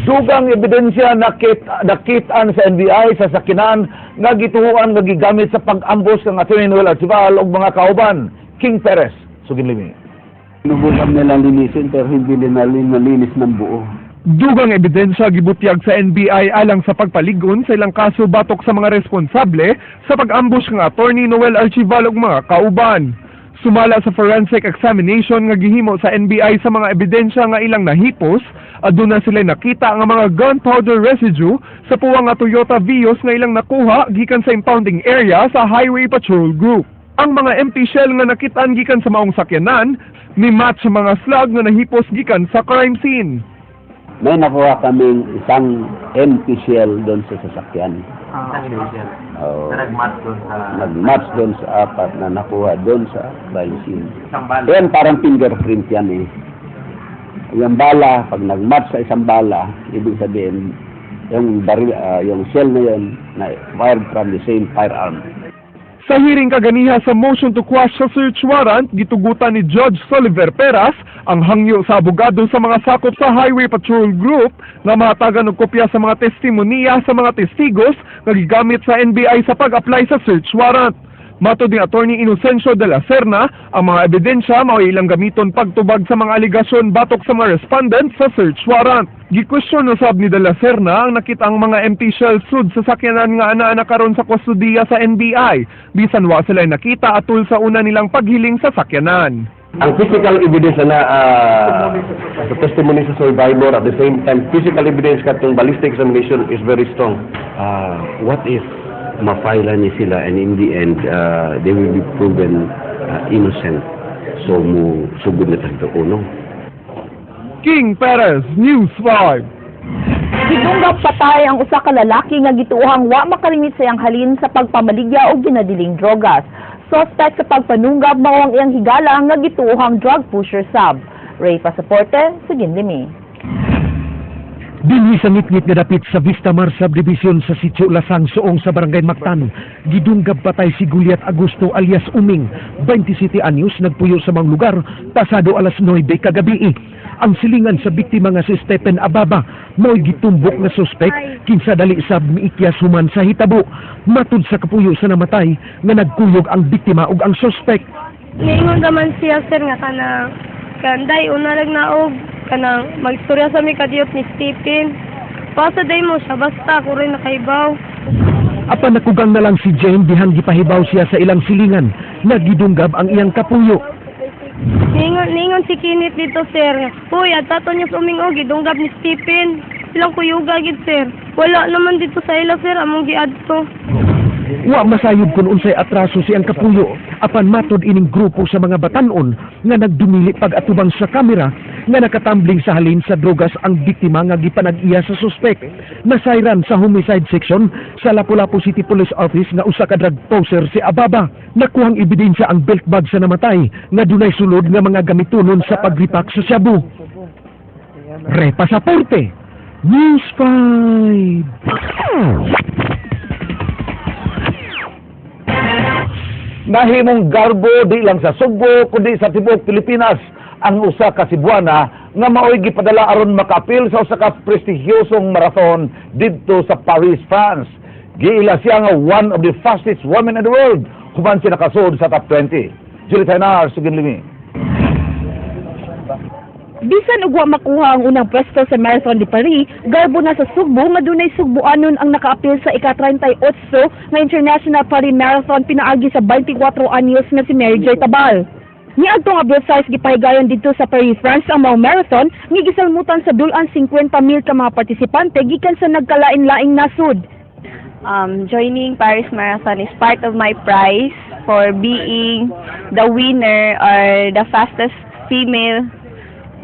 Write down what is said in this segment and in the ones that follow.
Dugang ebidensya nakitaan sa NBI sa sakinan nga gituhuan nga gigamit sa pag-ambos kang Atty. Noel Archival ug mga kauban. King Perez, sugin limi. Sinubukan nilang linisin pero hindi nila nalinis ng buo. Dugang ebidensya gibutyag sa NBI alang sa pagpaligon sa ilang kaso batok sa mga responsable sa pag-ambush ng Attorney Noel Archival ug mga kauban. Sumala sa forensic examination nga gihimo sa NBI sa mga ebidensya nga ilang nahipos, aduna sila nakita nga mga gunpowder residue sa puwang nga Toyota Vios nga ilang nakuha gikan sa impounding area sa Highway Patrol Group. Ang mga empty shell nga nakitaan gikan sa maong sakyanan ni match sa mga slug nga nahipos gikan sa crime scene. May nakuha kaming isang empty shell doon sa sasakyan. Oo. Na nag-match doon sa Nag-match doon sa apat na nakuha doon sa crime scene. Isang bala. Yan, parang fingerprint yan eh. Yung bala, pag nag-match sa isang bala, ibig sabihin, yung baril, yung shell na yun, na fired from the same firearm. Sa hearing kaganiha sa motion to quash sa search warrant, gitugutan ni Judge Soliver Peras ang hangyo sa abogado sa mga sakop sa Highway Patrol Group na mahatagan og kopya sa mga testimonya sa mga testigos nga gigamit sa NBI sa pag-apply sa search warrant. Matod ni Attorney Inocencio de la Serna, ang mga ebidensya mao ilang gamiton pagtubag sa mga alegasyon batok sa mga respondent sa search warrant. Gikwestiyon usab ni de la Serna ang nakitang mga empty shell sud sa sakyanan nga ana-ana karon sa kustodiya sa NBI, bisan wa sila nakita atul sa una nilang paghiling sa sakyanan. Ang physical evidence na sa testimony sa survivor, at the same time physical evidence katong ballistic examination is very strong. What if ma-file ni sila and in the end they will be proven innocent? So mo sugod na tagto uno. King Perez, News 5. Gidunggap patay ang usa ka lalaki nga gituohang wa makalimit sa iyang halin sa pagpamaligya og ginadiling drogas. Suspect sa pagpanunggab mao ang iyang higala nga gituohang drug pusher sab. Ray Pasaporte, Sugin Limi. Dinhi sa ngitngit nga dapit sa Vista Mar Subdivision sa Sitio Lasang Suong sa Barangay Mactan, gidunggab patay si Goliath Agosto alias Uming, 27 anyos, nagpuyo sa mga lugar pasado alas 9 kagabi. Ang silingan sa biktima nga si Stephen Ababa, mao'y gitumbok nga suspek kinsa dali sab miikyas human sa hitabo. Matud sa kapuyo sa namatay nga nagkuyog ang biktima ug ang suspek. Niingon naman siya, sir, nga kanang kanday una lag naog kanang magstorya sa mi kadiyot ni Stephen. Pasa day mo siya basta ako rin nakaibaw. Apan nakugang na lang si Jane dihang gipahibaw siya sa ilang silingan, nagidunggab ang iyang kapuyo. Niingon si Kinit dito, sir, nga, "Huy, adto niya sa Uming og gidunggab ni Stephen." Silang kuyuga gid, sir. Wala naman dito sa ila, sir, among giadto. Wa masayod kung unsay atraso siyang kapuyo, apan matod ining grupo sa mga batanon nga nagdumili pag-atubang sa kamera nga nakatambling sa halin sa drogas ang biktima nga gipanag-iya sa suspek. Nasayran sa homicide section sa Lapu-Lapu City Police Office nga usa ka drug poser si Ababa. Nakuhang ebidensya ang belt bag sa namatay nga dunay sulod nga mga gamitonon sa pagripak sa shabu. Re Pasaporte, News 5. Nahimong garbo di lang sa Sugbo kundi sa tibuok Pilipinas ang usa ka Cebuana nga maoy gipadala aron makaapil sa usa ka prestihiyosong marathon didto sa Paris, France. Giila siya nga one of the fastest women in the world human siya nakasud sa top 20. Julie Tainar, Sugin Limi. Bisan og wa makuha ang unang pwesto sa Marathon de Paris, garbo na sa Sugbo nga dunay Sugboanon ang nakaapil sa ika-38 nga International Paris Marathon pinaagi sa 24 anyos nga si Mary Joy Tabal. Niadtong Abril 6 gipahigayon didto sa Paris, France ang maong marathon nga gisalmutan sa dulan 50,000 ka mga partisipante gikan sa nagkalain-laing nasod. Joining Paris Marathon is part of my prize for being the winner or the fastest female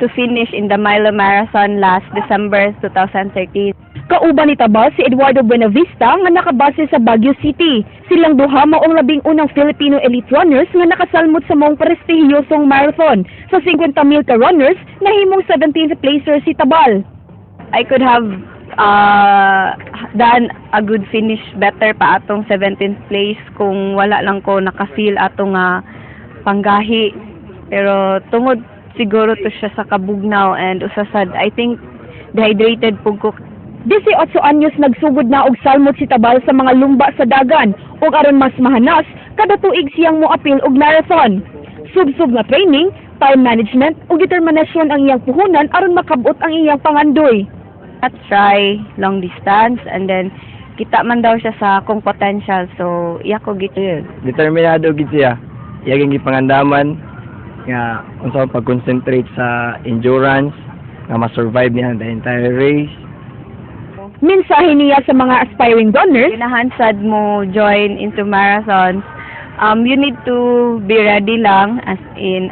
to finish in the Milo Marathon last December 2013. Kauban ni Tabal si Eduardo Buenavista nga nakabase sa Baguio City. Silang duha maong 11 Filipino elite runners nga nakasalmot sa maong prestihiyosong marathon. Sa 50,000 ka runners, nahimong 17th placer si Tabal. I could have done a good finish, better pa atong 17th place kung wala lang ko naka-feel atong panggahi. Pero tungod siguro to siya sa kabugnaw and usa sad I think Dehydrated pug ko. 18 anyos nagsugod na og salmot si Tabal sa mga lumba sa dagan ug aron mas mahanas, kada tuig siyang moapil og marathon. Subsob nga training, time management ug determinasyon ang iyang puhunan aron makabot ang iyang pangandoy. At try long distance and then kita man daw siya sa akong potential, so iya ko git Determinado gid siya. Iya gyud gipangandaman nga unsa pag-concentrate sa endurance nga ma-survive niya the entire race. Mensahe niya sa mga aspiring runners: Ganahan sad mo join into marathons, you need to be ready lang, as in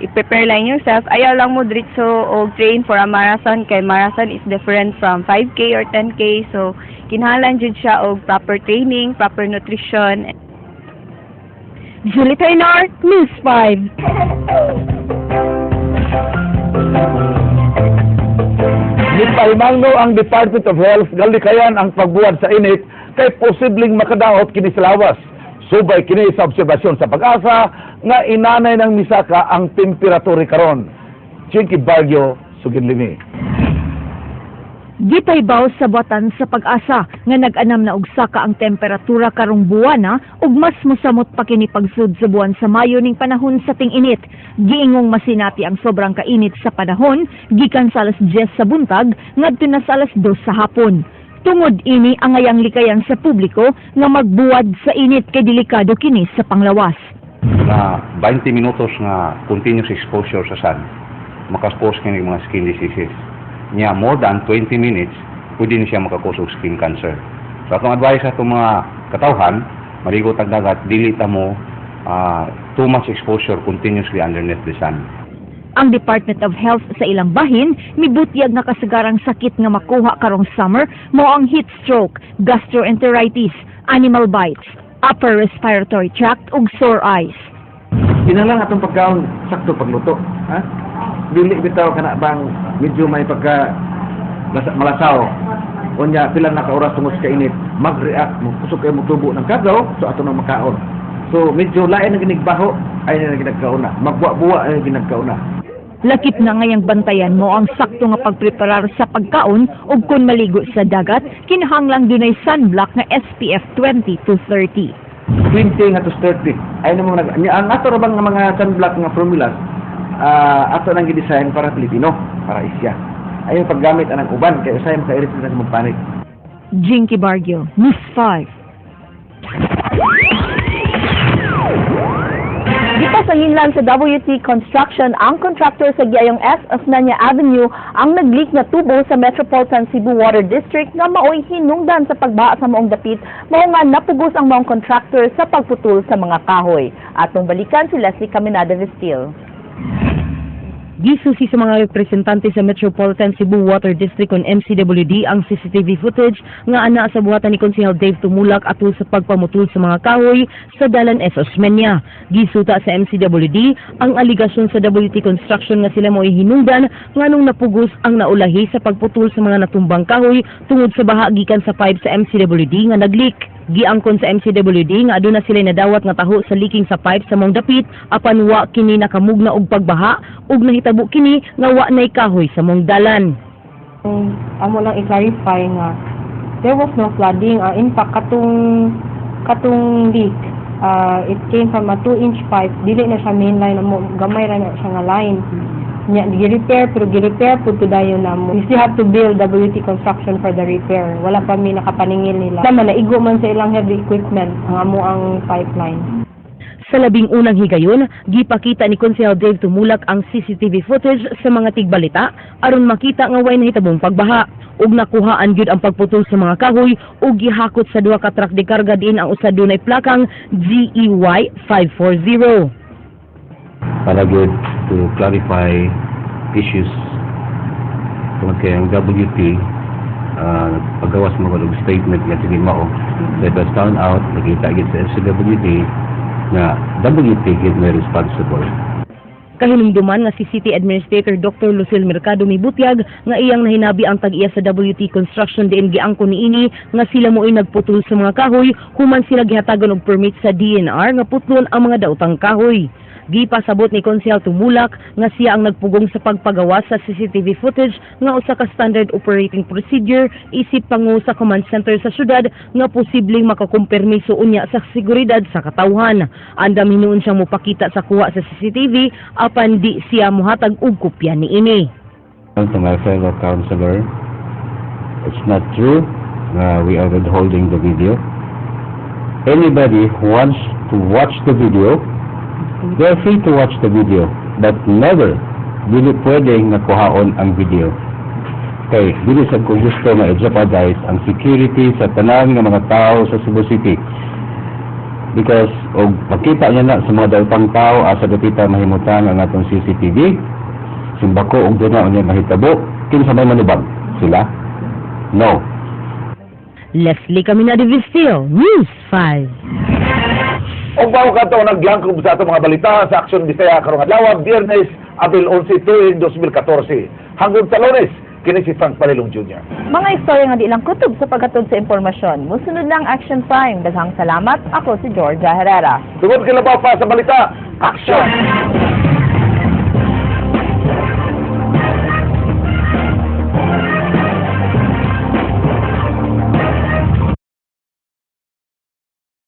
i-prepare lang yourself. Ayaw lang mo diretso og train for a marathon kay marathon is different from 5K or 10K, so kinahanglan jud siya og proper training, proper nutrition. Julie Taynor, News 5. Gipahimangno ang Department of Health nga likayan ang pagbuwad sa init kay posibleng makadaot kini sa lawas. Subay kini sa obserbasyon sa PAGASA nga inanay ng misaka ang temperatura karon. Chinky Barrio, Sugid Limi. Gipaybaw sa buhatan sa PAGASA nga nag-anam na og saka ang temperatura karong buwana ug mas mosamot pa kini pagsud sa buwan sa Mayo ning panahon sa ting-init. Giingong masinati ang sobrang kainit sa panahon gikan sa alas 10 sa buntag ngadto na sa alas 2 sa hapon. Tungod ini, angayang likayan sa publiko nga magbuwad sa init kay delikado kini sa panglawas. Na 20 minutos nga continuous exposure sa sun, maka-cause kini mga skin diseases. Nya more than 20 minutes, pwede ni siya maka-cause og skin cancer. So atong advice sa atong mga katawhan, maligo tag dagat, dili ta mo too much exposure continuously underneath the sun. Ang Department of Health sa ilang bahin mibutyag nga kasagarang sakit nga makuha karong summer mao ang heat stroke, gastroenteritis, animal bites, upper respiratory tract ug sore eyes. Kinahanglan atong pagkaon sakto pagluto, ha? Dili bitaw kana bang medyo may pagka malasaw. Unya pila na ka oras tungod sa kainit, mag-react mo kusog kay mo tubo ng kagaw, so ato nang makaon. So medyo lain ang ginigbaho ay na ginagkauna. Magbuwa-buwa ay ginagkauna. Lakip na ngayang bantayan mao ang sakto nga pagpreparar sa pagkaon ug kun maligo sa dagat, kinahanglang dunay sunblock nga SPF 20 to 30. 20 nga to 30. Ay namo nag nya, ang ato ra bang nga mga sunblock nga formulas, ato nang gi-design para Pilipino, para Asia. Ayo paggamit anang uban kay usahay maka-irrit sa magpanik. Jinky Barrio, News 5. Gipasanginlan sa WT Construction ang contractor sa Giyayong S. Osmeña Avenue ang nag-leak na tubo sa Metropolitan Cebu Water District nga maoy hinungdan sa pagbaha sa maong dapit, mao nga napugos ang maong contractor sa pagputol sa mga kahoy. Atong balikan si Leslie Caminada Vestil. Gisusi sa mga representante sa Metropolitan Cebu Water District kon MCWD ang CCTV footage nga ana sa buhatan ni Konsehal Dave Tumulak atol sa pagpamutol sa mga kahoy sa Dalan S. Osmeña. Gisuta sa MCWD ang aligasyon sa WT Construction nga sila mo'y hinungdan nganong napugos ang naulahi sa pagputol sa mga natumbang kahoy tungod sa baha gikan sa pipe sa MCWD nga nag-leak. Giangkon sa MCWD nga aduna sila nadawat nga taho sa leaking sa pipe sa maong dapit, apan wa kini nakamugna og pagbaha ug nahitabo kini nga wa nay kahoy sa maong dalan. Amo lang i-clarify nga there was no flooding. In fact, katong leak, it came from a 2-inch pipe. Dili na siya main line amo, gamay ra na siya nga line. Nya gi-repair, pero gi-repair pud to dayon namo. We still have to bill WT Construction for the repair. Wala pa mi nakapaningil nila. Tama, naigo man sa ilang heavy equipment ang amo ang pipeline. Sa 11 higayon, gipakita ni Konsehal Dave Tumulak ang CCTV footage sa mga tigbalita aron makita nga way nahitabong pagbaha ug nakuhaan gyud ang pagputol sa mga kahoy ug gihakot sa duha ka truck de karga diin ang usa dunay plakang GEY 540. Para good to clarify issues tungod kay ang WT paggawas mo og statement nga sige mao. So it was found out, nakita gid sa MCWD nga WT gid may responsible. Kahinumduman nga si City Administrator Dr. Lucille Mercado mibutyag nga iyang nahinabi ang tag-iya sa WT Construction diin giangkon niini nga sila mo'y nagputol sa mga kahoy human sila gihatagan og permit sa DENR nga putlon ang mga daotang kahoy. Gipasabot ni Konsehal Tumulak nga siya ang nagpugong sa pagpagawa sa CCTV footage nga usa ka standard operating procedure isip pangu sa command center sa syudad nga posibleng makakumpermiso unya sa seguridad sa katawhan. Andam hinuon siyang mopakita sa kuha sa CCTV apan di siya mohatag og kopya niini. To my fellow councilor, it's not true we are withholding the video. Anybody who wants to watch the video, they're free to watch the video, but never, dili pwede nga kuhaon ang video. Kay, dili sa ko gusto nga i-jeopardize ang security sa tanan nga mga tao sa Cebu City. Because, og makita niya na sa mga daotang tao, asa dapita mahimutang ang atong CCTV, simbako og duna unya mahitabo, kinsa may manubag? Sila? No. Leslie Caminada Vistil, News 5. Og mao kadto naglangkob sa atong mga balita sa Aksyon Bisaya karong adlaw, Biyernes, Abril 11, tuig 2014. Hangtod sa Lunes, kini si Frank Palilong Jr. Mga istorya nga di lang kutob sa paghatod sa impormasyon. Musunod lang Action Prime. Daghang salamat. Ako si Georgia Herrera. Tungod kay labaw pa sa balita, Action!